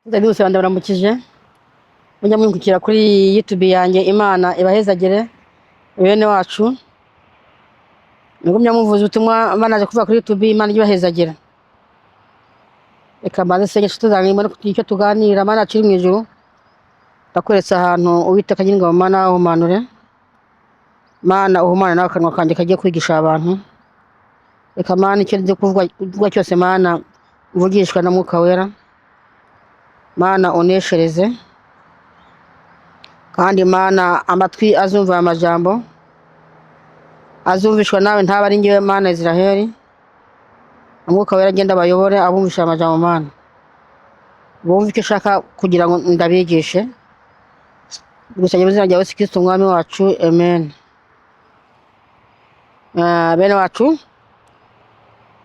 Ndabibutse ndabaramukije, mujya mwungukira kuri YouTube yanjye. Imana ibahezagire, bene wacu. Nigumya muvuza ubutumwa banaje kuvuga kuri YouTube. Imana ijye ibahezagira. Reka mbanze nsenge, inshuti zanjye, mbone kugira icyo tuganira. Mana yacu iri mu ijuru, ndakweretse ahantu Uwiteka Nyiringabo. Mana, uhumanure. Mana, uhumane nawe akanwa kanjye kagiye kwigisha abantu. Reka Mana, icyo nzi kuvuga cyose, Mana, mvugishwa na Mwuka Wera. Mana, uneshereze. Kandi Mana, amatwi azumva aya majambo azumvishwa nawe, ntaba ari njyewe. Mana Israheli, Umwuka Wera agenda abayobore, abumvisha aya majambo. Mana, bumve icyo ushaka kugira ngo ndabigishe. Gusa mu izina rya Yesu Kristo Umwami wacu, amen. Ah, bene wacu,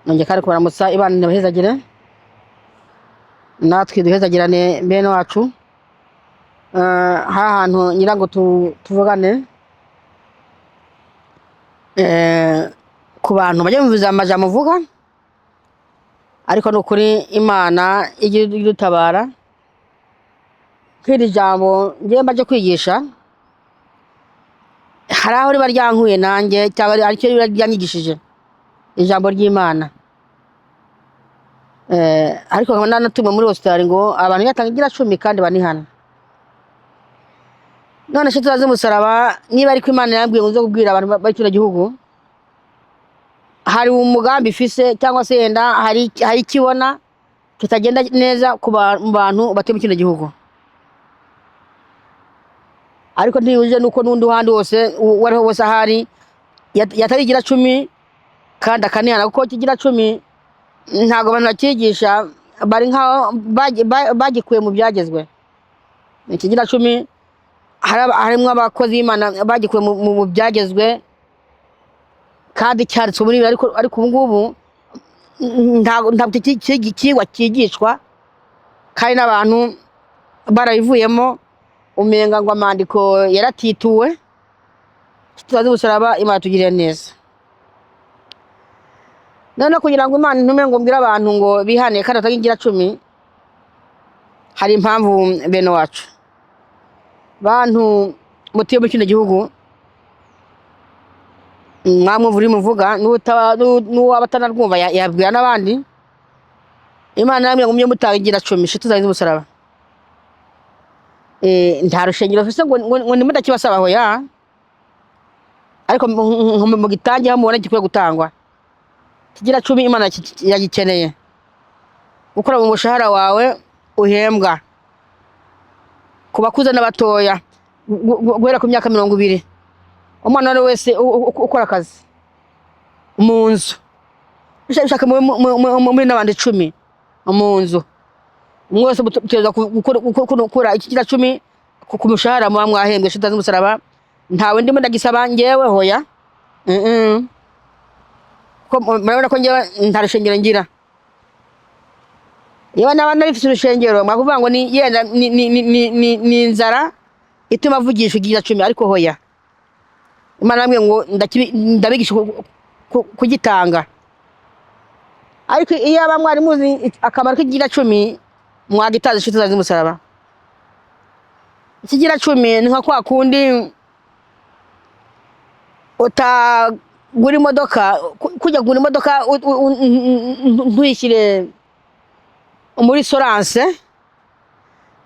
nongeye kandi kubaramutsa. Imana ibahezagire, natwe duhezagirane, bene wacu. Ah, hari ahantu ngira ngo tuvugane ku bantu bajya bumviza amajambo uvuga, ariko ni ukuri Imana ijye idutabara. Nk'iri jambo ngiye mbaje kwigisha, hari aho riba ryankuye nanjye, cyangwa aricyo riba ryanyigishije ijambo ry'Imana. Ariko nkaba nanatumwe muri Australia ngo abantu batanga igira cumi kandi banihana. None se turazi umusaraba, niba ariko Imana yambwiye ngo nze kubwira abantu bari kino gihugu, hari umugambi ifise, cyangwa se yenda hari ikibona kitagenda neza mu bantu batuye mu kino gihugu. Ariko ntibuje nuko n'undi uhandi wose, uwo ariho wese ahari yatari igira cumi kandi akanihana, kuko kigira cumi ntabwo abantu bakigisha, bari nkaho bagikuye mu byagezwe. Ikigira cumi harimo abakozi b'Imana bagikuye mu byagezwe, kandi cyanditswe muri Bibiliya, ariko ubu ngubu ntabwo iki kigwa cyigishwa, kandi n'abantu barabivuyemo, umenga ngo amandiko yaratituwe. Turazi gusaraba. Imana tugirire neza. None kugira ngo Imana intume ngo mbwire abantu ngo bihane kandi batagira cumi, hari impamvu, bene wacu. Bantu mutuye muri kino gihugu, mwamwumva uri muvuga, n'uwaba atanarwumva yabwira n'abandi. Imana yambwiye ngo mujye mutanga igira cumi, inshuti zanjye z'umusaraba. Nta rushengero mfise ngo ndimo aho ya, ariko mugitange aho mubona gikwiye gutangwa. Kigira cumi Imana yagikeneye gukora mu mushahara wawe uhembwa, ku bakuze n'abatoya, guhera ku myaka 20, umwana uwo ari we wese ukora akazi mu nzu. Bishaka mube muri n'abandi 10 mu nzu, umwe wese mutegerezwa gukura ikigira cumi ku mushahara muba mwahembwe. Inshuti z'umusaraba, ntawe ndimo ndagisaba njyewe, hoya. Ko murabona ko njyewe nta rushengero ngira. Niba naba narifise urushengero, mwakuvuga ngo ni yenda ni inzara ituma avugisha ikigira cumi, ariko hoya. Imana yambwiye ngo ndabigisha kugitanga. Ariko iyo aba mwari muzi akamaro k'ikigira cumi, mwagitaza. Inshuti zanjye z'umusaraba, ikigira cumi ni nka kwa kundi utagura imodoka, kujya kugura imodoka ntuyishyire muri assurance,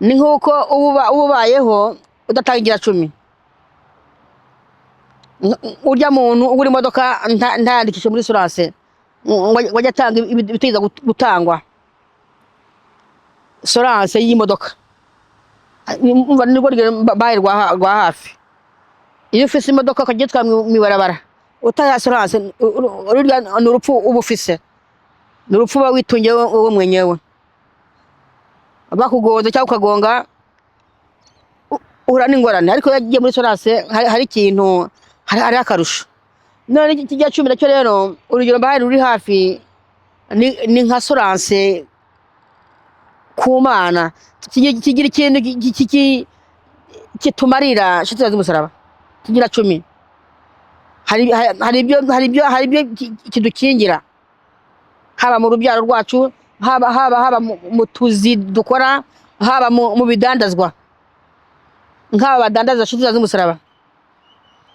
ni nk'uko uba ubayeho udatanga igira cumi. Urya muntu ugura imodoka ntayandikishe muri assurance ngo ajye atanga ibitegereza gutangwa, assurance y'imodoka. Umva, nirwo rugero baye rwa hafi. Iyo ufise imodoka ukajya uyitwara mw'ibarabara utaha assurance, rurya ni urupfu uba ufise, ni urupfu uba witungiye wowe mwenyewe. Bakugonze cyangwa ukagonga, uhura n'ingorane. Ariko iyo agiye muri assurance, hari ikintu, hari akarusho. None iki kijya cumi nacyo rero, urugero mbahaye ruri hafi, ni nka assurance ku Mana. Kigira ikintu kitumarira, inshuti z'umusaraba. Kigira cumi hari ibyo kidukingira, haba mu rubyaro rwacu, haba mu tuzi dukora, Haba mu bidandazwa, nk'aba badandaza, nshuti z'umusaraba,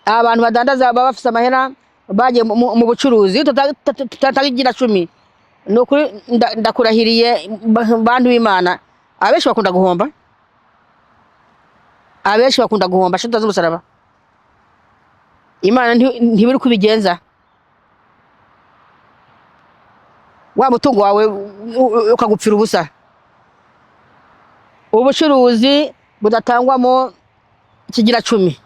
abantu badandaza baba bafise amahera, bagiye mu bucuruzi. Iyo tutatanga igira cumi, ni ukuri ndakurahiriye, bantu b'Imana, abenshi bakunda guhomba, abenshi bakunda guhomba. Nshuti z'umusaraba, Imana ntibiri kubigenza wa mutungo wawe ukagupfira ubusa. Ubucuruzi budatangwamo kigira cumi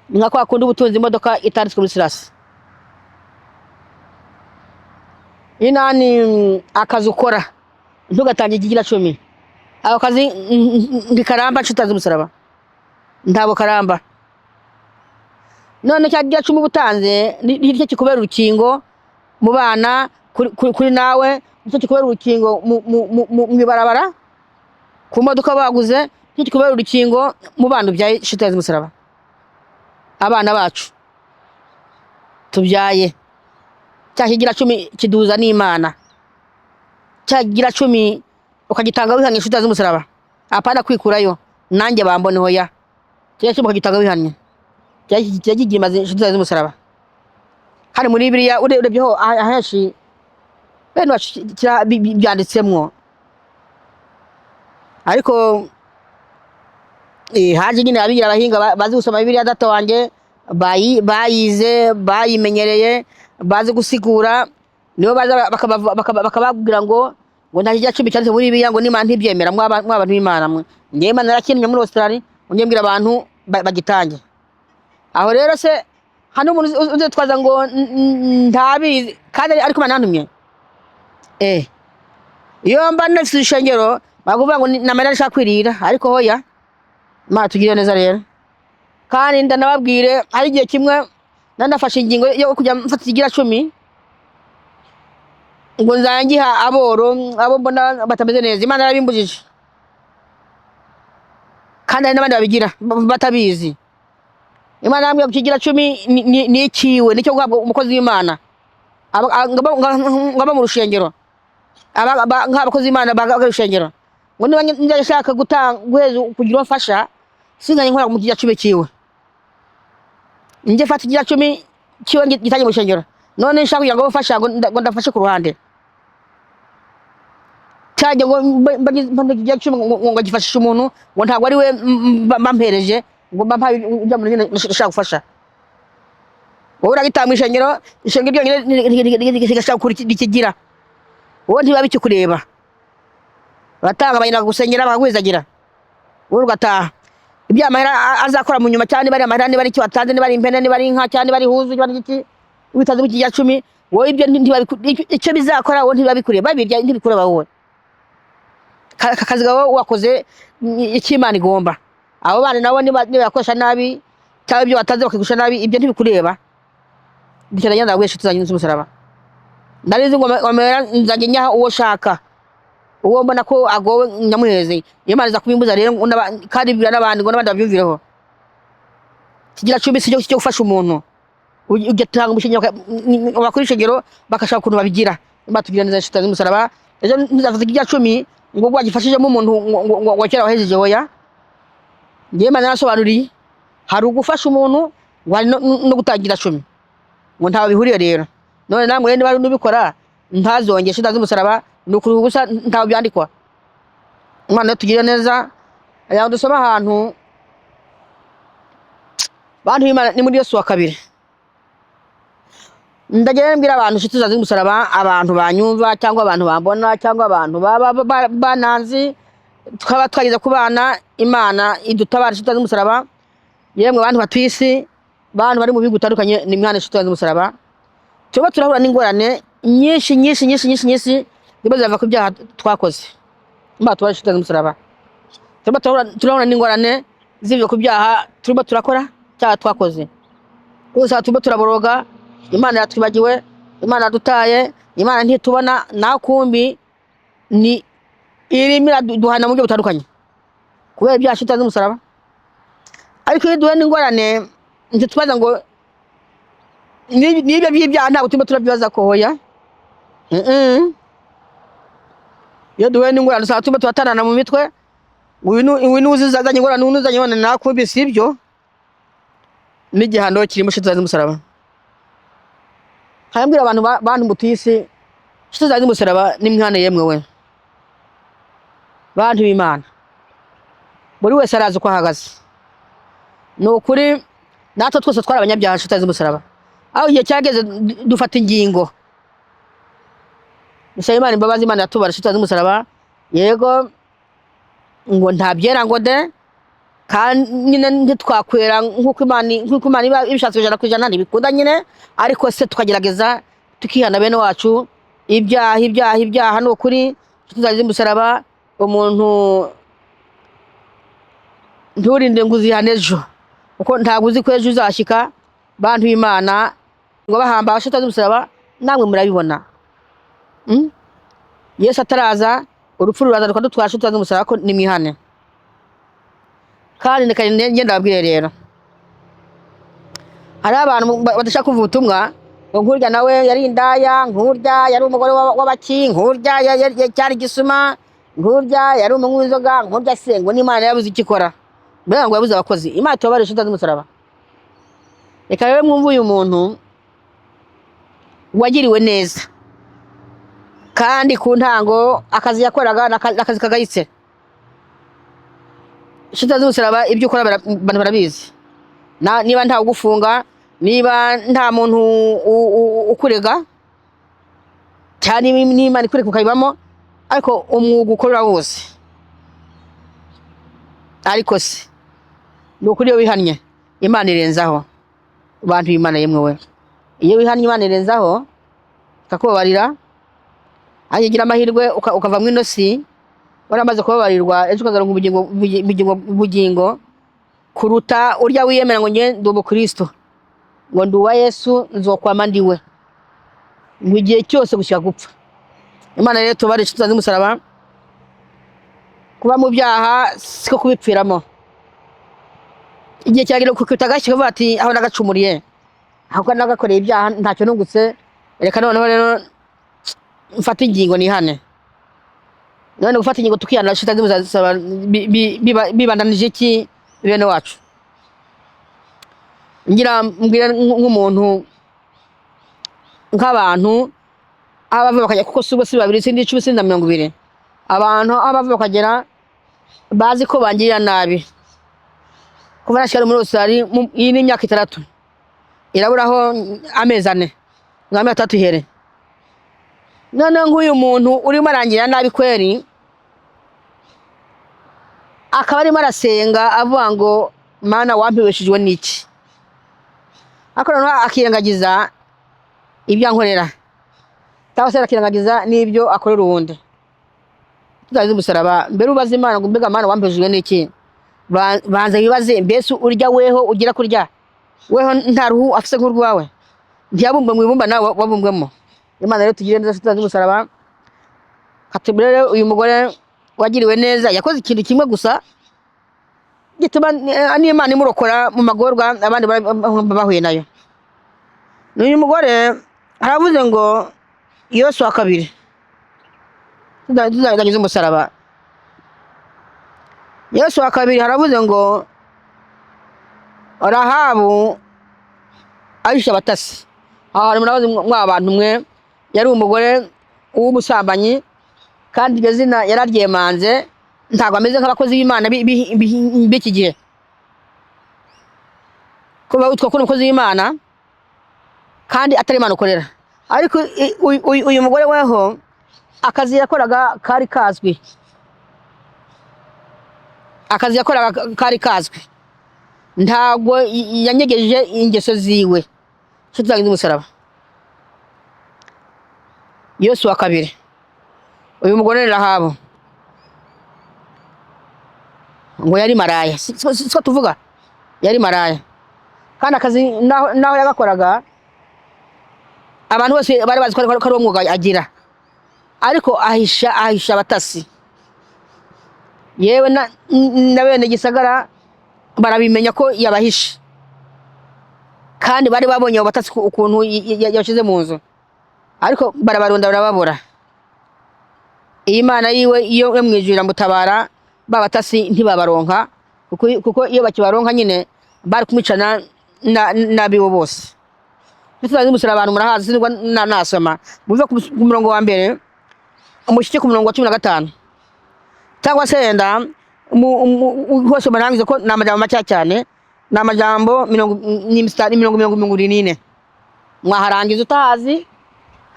ni nka kwa kundi ubutunzi imodoka itanditswe muri sirasi inani. Akazi ukora ntugatange ikigira cumi, ako kazi ntikaramba. Nshuti z'umusaraba, ntabwo karamba. None cya kigira cumi uba utanze nicyo kikubera urukingo mu bana, kuri nawe, nicyo kikubera urukingo mu ibarabara, ku modoka baguze, nicyo kikubera urukingo mu bana ubyaye. Nshuti z'umusaraba, abana bacu tubyaye, cya kigira cumi kiduhuza n'Imana. Cya kigira cumi ukagitanga wihannye, inshuti z'umusaraba, apana kwikurayo nanjye bamboneho ya cya cumi, ukagitanga wihannye, cya kigira imaze, inshuti z'umusaraba. Hano muri Bibiliya urebyeho ahenshi bene wacu byanditsemwo, ariko haje nyine abigira abahinga bazi gusoma Bibiliya, data wanjye, bayize, bayimenyereye, bazi gusigura, nibo baza bakababwira ngo nta kijya cumi cyanditse muri Bibiliya, ngo n'Imana ntibyemera. Mwaba b'Imana mwe, njyewe Imana yarakinye muri Australia, njye mbwira abantu bagitange. Aho rero se hano umuntu uzitwaza ngo ntabizi kandi ariko Imana yantumye? Iyo mba nafise ishengero bakuvuga ngo ni amarira ashaka kwirira, ariko hoya, Imana tugirire neza rero. Kandi ndanababwire, hari igihe kimwe nanafashe ingingo yo kujya mfata ikigira cumi ngo nzangiha aboro, abo mbona batameze neza. Imana yarabimbujije, kandi hari n'abandi babigira batabizi. Imana yarambwiye ngo ikigira cumi ni ikiwe, nicyo guhabwa umukozi w'Imana, ngaba mu rushengero, nk'abakozi b'Imana baga rushengero, ngo niba ndashaka gutanga, guheza, kugira uwo mfasha, singanye nkora mu kigira cumi kiwe, njye fata ikigira cumi kiwe gitange mu rushengero. None nshaka kugira ngo mfasha, ngo ndafashe ku ruhande cyajya ngo mba ikigira cumi ngo gifashishe umuntu, ngo ntabwo ari we mba mpereje, ngo mba mpaye ujya muntu nyine nshaka gufasha. Wowe uragitanga mu ishengero, ishengero ryonyine rigashaka kurikigira, wowe ntibiba bikikureba. Uratanga, bagenda gusengera, bakaguhezagira, wowe ugataha. Ibyo amahera azakora mu nyuma, cyangwa niba ari amahera, niba ari icyo watanze, niba ari impene, niba ari inka, cyangwa niba ari ihuzu, niba ari igiki witanze mu kigira cumi, wowe ibyo icyo bizakora wowe ntibiba bikureba, babirya ntibikureba wowe. Akazi kawe wakoze icyo Imana igomba. Abo bana nabo niba bakoresha nabi, cyangwa ibyo watanze bakigusha nabi, ibyo ntibikureba. Bityo ndagenda ndabwira inshuti zanjye z'umusaraba, nari nzi ngo amahera nzajya nyaha uwo shaka, uwo mbona ko agowe nyamuheze. Imana iza kubimbuza rero, ngo kandi bibwira n'abandi ngo n'abandi babyumvireho. Kigira cumi si cyo gufasha umuntu, ugatanga umushinga bakora ishengero bakashaka ukuntu babigira. Batugira neza, inshuti z'umusaraba. Ejo ntuzafata ikigira cumi ngo wagifashijemo umuntu ngo kera wahejeje. Hoya, njyewe Imana yarasobanuriye, hari ugufasha umuntu, ngo hari no gutangira cumi, ngo ntawe bihuriye. Rero none namwe niba nubikora ntazongere, inshuti z'umusaraba, ni ukuruha ubusa, ntawe byandikwa. Imana tugirire neza. Aya dusoma ahantu, bantu b'Imana, ni muri Yosuwa kabiri. Ndagira mbwira abantu, inshuti zanjye z'umusaraba, abantu banyumva cyangwa abantu bambona cyangwa abantu baba bananzi, twaba twageze ku bana, Imana idutabara, inshuti z'umusaraba. Yemwe bantu batuye isi, bantu bari mu bihugu bitandukanye, ni mwana, inshuti z'umusaraba, tuba turahura n'ingorane nyinshi nyinshi nyinshi nyinshi nyinshi, ziba zirava ku byaha twakoze. Mba tuba, inshuti z'umusaraba, tuba turahura n'ingorane zivuye ku byaha turimo turakora cyaha twakoze. Gusa turimo turaboroga, Imana yatwibagiwe, Imana yadutaye, Imana ntitubona. Naho kumbi ni irimo iraduhana mu buryo butandukanye kubera ibyaha, inshuti z'umusaraba. Ariko iyo duhuye n'ingorane ntitubaza ngo n'ibyo by'ibyaha, ntabwo turimo turabyibaza ko hoya. Iyo duhuye n'ingorane usanga turimo turatanana mu mitwe, uyu ni uzazanye ingorane, uyu uzanye ingorane, nakumvise ibyo n'igihano kirimo, inshuti z'umusaraba. Nkabwira abantu bantu mutuye isi, inshuti z'umusaraba, n'imihana yemwe we bantu b'Imana, buri wese arazi uko ahagaze. Ni ukuri natwe twese twari abanyabyaha, inshuti z'umusaraba. Aho igihe cyageze dufata ingingo, dusaba Imana imbabazi, Imana iratubara, inshuti z'umusaraba. Yego, ngo nta byera ngo de, kandi nyine ntitwakwera nk'uko Imana iba ibishatse 100%, ntibikunda nyine. Ariko se tukagerageza tukihana bene wacu ibyaha, ibyaha, ibyaha. Ni ukuri, inshuti z'umusaraba, umuntu nturinde ngo uzihane ejo, kuko ntabwo uzi ko ejo uzashyika. Bantu b'Imana, ngo bahamba abashuti z'umusaraba, namwe murabibona. Yesu ataraza, urupfu ruraza rukadutwara, inshuti z'umusaraba, ko nimwihane. Kandi reka ngenda ndababwire rero, hariho abantu badashaka kumva ubutumwa, ngo nkurya nawe yari indaya, nkurya yari umugore w'abaki, nkurya cyari igisuma, nkurya yari umunywi w'inzoga, nkurya se ngo n'Imana yabuze icyo ikora, mbega ngo yabuze abakozi. Imana tubabare, inshuti z'umusaraba. Reka rero mwumve uyu muntu wagiriwe neza, kandi ku ntango akazi yakoraga ni akazi kagayitse. Inshuti z'umusaraba, ibyo ukora abantu barabizi. Niba ntawe ugufunga, niba nta muntu ukurega, cyane n'Imana ikureka ukabibamo, ariko umwuga ukorera wose. Ariko se ni ukuri, iyo wihannye Imana irenzaho. Bantu b'Imana yemwe we, iyo wihannye Imana irenzaho ikakubabarira. Hanyuma ugira amahirwe ukava mu ino si waramaze kubabarirwa, ejo ukazaronka ubugingo, ubugingo, ubugingo, kuruta urya wiyemera ngo nge ndi umukristo, ngo ndi uwa Yesu, nzokwama ndiwe ngo igihe cyose gushyika gupfa. Imana rero tubare, inshuti z'umusaraba. Kuba mu byaha siko kubipfiramo. Igihe kiragera kukita agashyi, ukavuga ati aho nagacumuriye, aho nagakoreye ibyaha, ntacyo nungutse, reka noneho rero mfate ingingo nihane. None gufata ingingo tukihana, inshuti z'umusaraba, bibandanije iki bene wacu? Ngira mbwira nk'umuntu, nk'abantu aho bava bakajya, kuko si ubwo si babiri, si 10, si na 20, abantu aho bava bakagera bazi ko bangirira nabi. Kuva nashyira muri Australia, iyi ni imyaka 6 iraburaho amezi 4 ngo amezi 6 ihere. Noneho nk'uyu muntu urimo arangirira nabi kweri, akaba arimo arasenga avuga ngo Mana wampebeshejwe n'iki, ariko noneho akirengagiza ibyo ankorera, cyangwa se akirengagiza n'ibyo akorera uwundi. Tutazi umusaraba, mbere ubaze Imana ngo mbega Mana wampebeshejwe n'iki? Banza wibaze, mbese urya weho ugira kurya weho nta ruhu afise nk'urwawe? Ntiyabumbwe mu ibumba nawe wabumbwemo? Imana rero tugire neza, tutazi umusaraba. Katubwire rero, uyu mugore wagiriwe neza yakoze ikintu kimwe gusa gituma n'Imana imurokora mu magorwa abandi bahuye nayo. N'uyu mugore aravuze ngo Yosuwa 2, tuzagerageza umusaraba. Yosuwa 2 haravuze ngo Rahabu ahisha abatasi. Aha hantu murabazi mwa bantu mwe, yari umugore w'umusambanyi, kandi iryo zina yararyemanze. Ntabwo ameze nk'abakozi b'Imana b'iki gihe. Kuba witwa ko uri umukozi w'Imana kandi atari Imana ukorera. Ariko uyu mugore weho akazi yakoraga kari kazwi, akazi yakoraga kari kazwi, ntabwo yanyegeje ingeso ziwe. Nshuti zanjye z'umusaraba, Yosuwa 2, uyu mugore ni Rahabu, ngo yari maraya. Siko tuvuga yari maraya, kandi akazi naho yagakoraga abantu bose bari bazi ko ari uwo mwuga agira, ariko ahisha abatasi. Yewe na bene gisagara barabimenya ko yabahishe, kandi bari babonye abo batasi ukuntu yabashyize mu nzu, ariko barabarunda barababura. Iyi Mana yiwe iyo yo mwijuru iramutabara, ba batasi ntibabaronka, kuko iyo bakibaronka nyine bari kumwicana n'abiwe bose. Nshuti z'umusaraba, abantu murahazi, sinigwa nasoma. Muve ku murongo wa mbere mushike ku murongo wa 15, cyangwa se yenda hose murangize, ko ni amajambo make cyane, ni amajambo mirongo n'imisitari 74. Mwaharangiza utahazi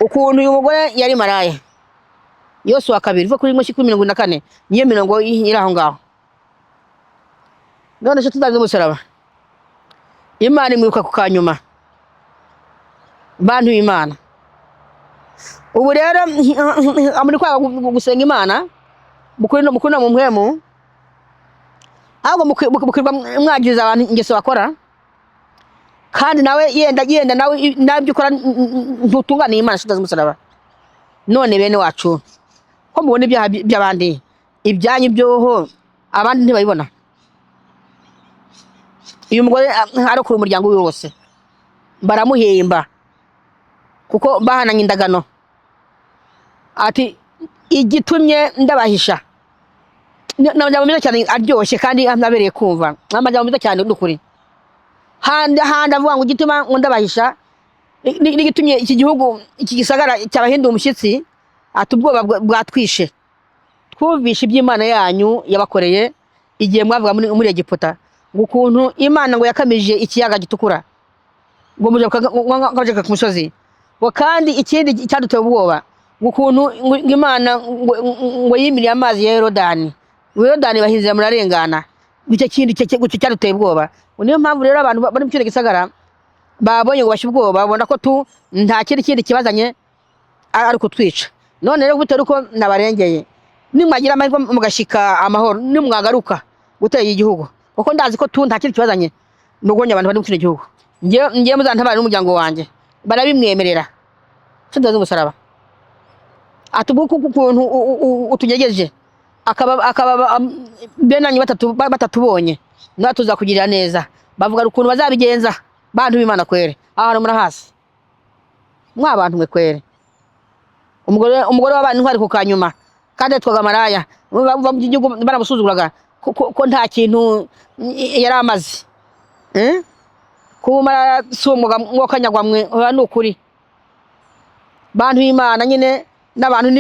ukuntu uyu mugore yari maraya. Yosuwa 2, uva kuri 1 kuri 44, niyo mirongo iri aho ngaho. None se tuzaze umusaraba, Imana imwibuka ku kanyuma. Bantu b'Imana, ubu rero muri kwanga gusenga Imana mukuri no mukuri no mu mpwemu, ahubwo mukwirirwa mwagiriza abantu ingeso bakora, kandi nawe yenda yenda nawe nabyo ukora ntutunganiye Imana. Nshuti z'umusaraba, none bene wacu, ko mubona ibyaha by'abandi, ibyanyu byoho abandi ntibabibona? Uyu mugore arokora umuryango wiwe wose, baramuhemba kuko bahananye indagano. Ati igitumye ndabahisha ni amajambo meza cyane aryoshye kandi abereye kumva, ni amajambo meza cyane n'ukuri. Handi handi avuga ngo igituma ngo ndabahisha n'igitumye iki gihugu, iki gisagara cyabahinduye umushyitsi, ati ubwoba bwatwishe, twumvishe iby'Imana yanyu yabakoreye igihe mwavuga muri Egiputa, ngo ukuntu Imana ngo yakamije ikiyaga gitukura, ngo muje ku musozi, ngo kandi ikindi cyaduteye ubwoba, ngo ukuntu ngo Imana ngo yimiriye amazi ya Yorodani, ngo Yorodani bahinzira murarengana, icyo kindi cyaduteye ubwoba. Ngo niyo mpamvu rero abantu bari mu kino gisagara babonye ngo bashye ubwoba, babona ko tu nta kindi kibazanye ari ukutwica. None rero bitewe uko nabarengeye, nimwagira amahirwe mugashika amahoro, nimwagaruka gutera igihugu, kuko ndazi ko tu nta kindi kibazanye nugonye abantu bari mu kino gihugu, ngewe muzantabare n'umuryango wanjye. Barabimwemerera. Nshuti z'umusaraba, ati ubwo ukuntu utunyegeje akaba benanyu batatu batatubonye, natwe tuzakugirira neza. Bavuga ukuntu bazabigenza. Bantu b'Imana kwere, ahantu murahasi mwa bantu mwe kwere. Umugore w'abana intwari ku kanyuma, kandi yitwaga maraya, bava mu gihugu baramusuzuguraga ko nta kintu yari amaze, eh? Kuba umaraya si umwuga mwokanyagwa mwe, oya, ni ukuri. Bantu b'Imana nyine n'abantu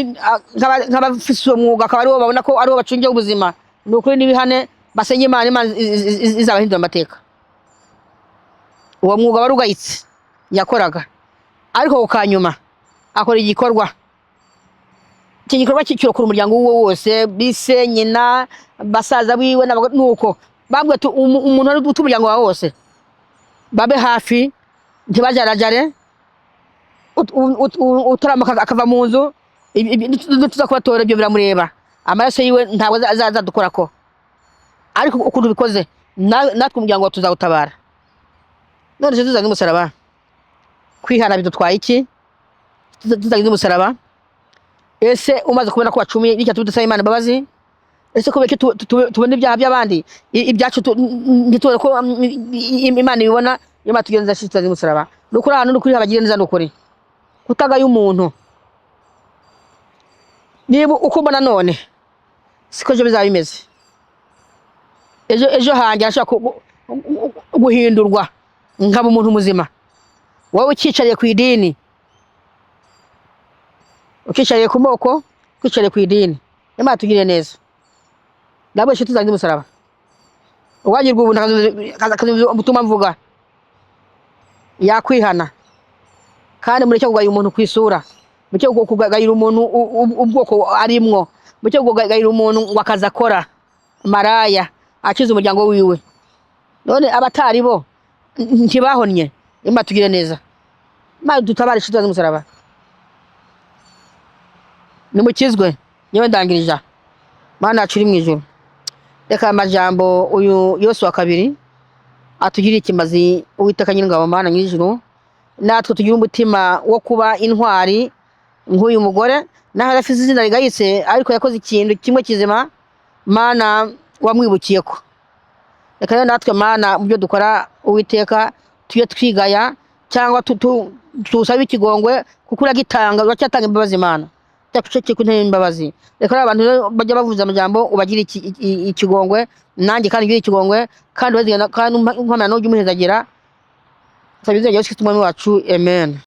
nk'abafise uwo mwuga, akaba aribo babona ko aribo bacungiye ubuzima, ni ukuri n'ibihane basenye Imana, Imana izabahindura amateka. Uwo mwuga wari ugayitse yakoraga, ariko ku kanyuma akora igikorwa, iki gikorwa kirokora umuryango wiwe wose, bise nyina, basaza biwe nuko babwiye ati umuntu ari guta umuryango wawe wose babe hafi, ntibajarajare, utaramuka akava mu nzu, tuza kubatora, ibyo biramureba, amaraso yiwe ntabwo azadukorako, ariko ukuntu bikoze natwe umuryango wawe tuzawutabara. None se tuzanye umusaraba, kwihana bidutwaye iki? Tuzanye umusaraba, ese umaze kubona ko wacumuye bityo tudasaba Imana imbabazi? Ese kubera iki tubona ibyaha by'abandi, ibyacu ntitubone ko Imana ibibona? Iyo Imana tugenza tuzanye umusaraba, ni ukuri ahantu, ni ukuri habagire neza, ni ukuri kutagaye umuntu. Niba uko mbona none siko ejo bizaba bimeze, ejo hanjye hashobora guhindurwa nkaba umuntu muzima. Wowe ukicariye ku idini, ukicariye ku moko, ukicariye ku idini, Imana tugiriye neza. Nabwo inshuti zanjye umusaraba, uwagirwa ubuntu akazumva ubutumwa mvuga yakwihana. Kandi mureke kugaya umuntu ku isura, mureke kugayira umuntu ubwoko arimwo, mureke kugayira umuntu ngo akazi akora, maraya akiza umuryango wiwe. None abatari bo ntibahonnye? Imana tugire neza, Imana dutabare. Inshuti z'umusaraba, nimukizwe. Nyewe ndangirija. Mana yacu iri mu ijuru, reka aya majambo uyu Yosuwa 2 atugirire ikimazi. Uwiteka Nyiringabo, Mana nyir'ijuru, natwe tugire umutima wo kuba intwari nk'uyu mugore, naho afite izina rigayitse, ariko yakoze ikintu kimwe kizima, Mana wamwibukiye ko. Reka rero natwe, Mana, mu byo dukora, Uwiteka, tujye twigaya cyangwa tusabe ikigongwe, kuko uragitanga, uracyatanga imbabazi, Mana. Cyakuceke ku ntebe y'imbabazi. Reka rero abantu rero bajya bavuza amajambo, ubagire ikigongwe, nanjye kandi ngire ikigongwe, kandi ubazigana, kandi unkomera n'ujya umuhezagira. Nsabye izina rya Yesu Kristo Umwami wacu, amen.